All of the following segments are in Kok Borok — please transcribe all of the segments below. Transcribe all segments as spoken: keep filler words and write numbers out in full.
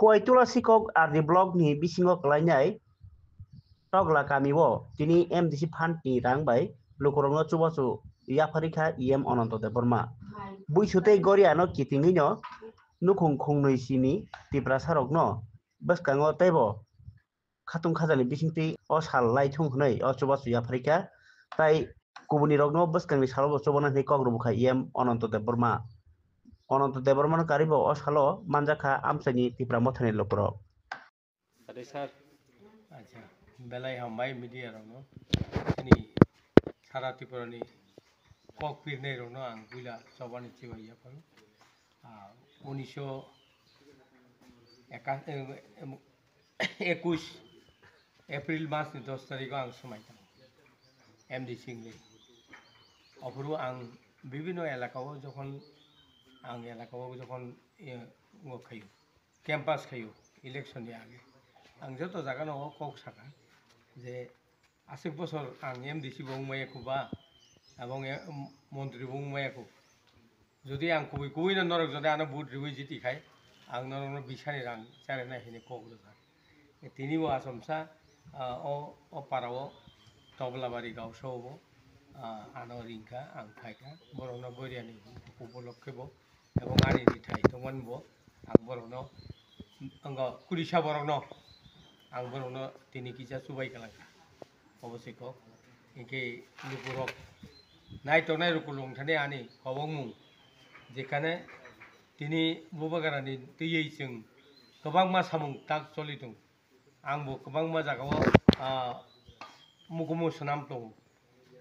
Kuaitula Sikok R D block ni bisingo kwlainai Togla kami o tini M D C fund ni rang bai lukurokno chubachu yapharwi kha E M Ananto Debbarma. Buisu tei Goriano kitingwino nukhung khungnwi sini Tiprasarokno bwskango teibo khatung khajani bisingtwi o sal lai thung hwnwi o chubachu yapharwi kha. Tai kubunirokno bwskangni salo bo chubana hwnwi kok rwbwkha E M Ananto Debbarma. Ananto Debbarmano karwi bo o salo manjakha amchaini Tipra Mothani lukurok. Ade sir. Acha, belai hambai media rokno. Chini sara Tripura ni kok pirnai rokno ang puila chobani chibai yapharo. Ah, unisho eka-, em, em, ekush April mas ni dos tarikh o ang swmai tongo M D C wngwi. Ophuru ang bibhinno elaka o jokhon, ang elaka o jokhon, eh, ngo khayo, campaign khayo election ni age. Ang joto jaga no o kok saka je aswk bosor ang M D C bo wngmaya kho ba, abong, eh, montri bo wngmaya kho. Jodi ang kubui kubui no norok jodi ano vote riwi jiti khai, ang norok no bisani rang chari nai hini kok rwkha. Tini bo achomsa, ah, o, o para o Toblabari Gausao bo, ah, ano ringkha, ang phaikha, borok no Goriani upolokhe bo, ebong ani rithai tongmani bo, ang borok no, ang kurisa borok no, ang borok no tini kisa chubai kalangkha. Obo se kok. Hinkhe lukurok nai tongnai lukurok thani ani kobongmung, jekhane tini Bubagrani twiwi chwng kwbangma samung tak choli tongo. Ang bo kwbangma jagao, ah, mukumu swnam tongo.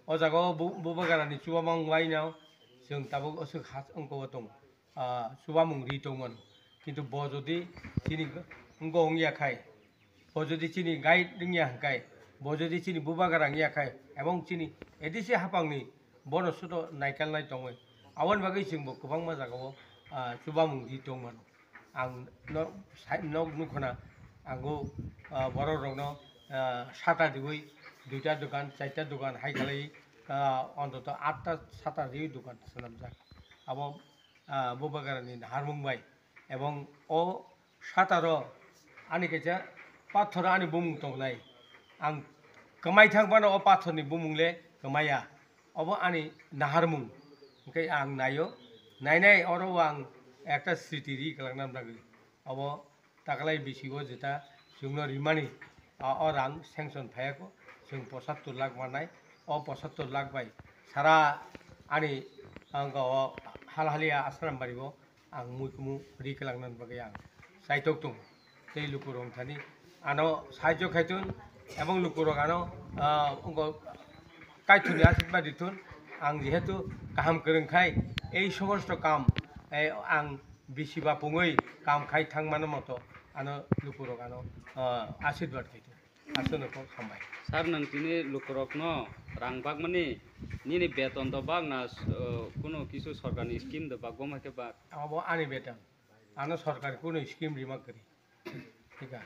O jagao Bu-, Bubagrani chubamung laino chwng tabuk aswk ha wngkha o tongo. Ah, chubamung ri tongmano. Kintu bo jodi chini wngkha wngya khai, bo jodi chini guide wngya hwnkhe, bo jodi chini Bubagra wngya khai, ebong chini A D C hapangni bono sudo naikalnai tongwi, aboni bagwi chwngbo kwbangma jagao, ah, chubamung ri tongmano. Ang no, sai-, nok nukho na, ang o, ah, borok rokno, ah, sata riwi, duita dokan, charta dokan hai khalai, ah, ontoto atta sata riwi dokan swnamjak. Abo, ah, Bubagrani naharmung bai. Ebong o sataro ani kaisa pathor ani bumung tongnai. Ang kwmai thang phano o pathorni bumung le kwmaya. Obo ani naharmung. Hwnkhe ang naio. Nainai oro o ang ekta sriti ri kwlangna bagwi. Obo taklai bisi o jeta chwngno rimani, a, o rang sanction phaiya kho. Chwng pochattor lakh mannai. O pochattor lakh bai sara ani ang o Halhalia Asram Bari o ang muikumu ri kwlangna bagwi ang chaitok tongo. Tei lukurok thani ano sahajyo khaitun ebong lukurok ano, ah, wngkha kaithurni asirwad ditun. Ang jehetu kaham kwrwng khai ei somosto kam, eh, ang bisi ba pungwi kam khai thangmano moto ano lukurok ano, ah, asirwad khaitun. Aswkno kok hambai. Sir, nwng tini lukurokno rang bakmani nini beton do bak na, uh, kuno kisu sorkarni scheme do bak, bo hai khe bak? Abo ani beton. Ano sorkar kuno scheme rima kwrwi. Thik a?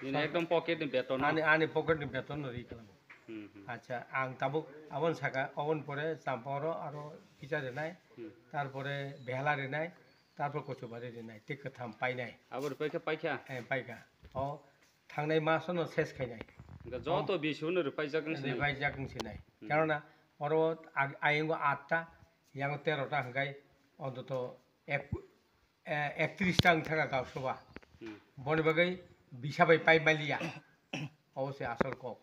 Nini ekdom pocket ni beton no? Ani, ani pocket ni beton no ri kwlamo. Hmm, hmm. Acha, ang tabuk abon saka, abon pore Champahor aro kisa rinai, hmm, tarpore Behala rinai, tarpor Kochubari rinai, tei kwtham painai. Abo rwpai khe paikha? Eh, paikha. O thangnai masono ses khainai. Hwnkhe joto bisi hwnwi rwpaijak wngsinai. Rwpaijak wngsinai. Hmm. Karona oro ag-, ayungo atta, yango tero ta hwnkhe ontoto ek-, eh, ektris ta wngthaka Gausaba. Hmm. Boni bagwi bisa bai pai maliya. Obo se asol kok.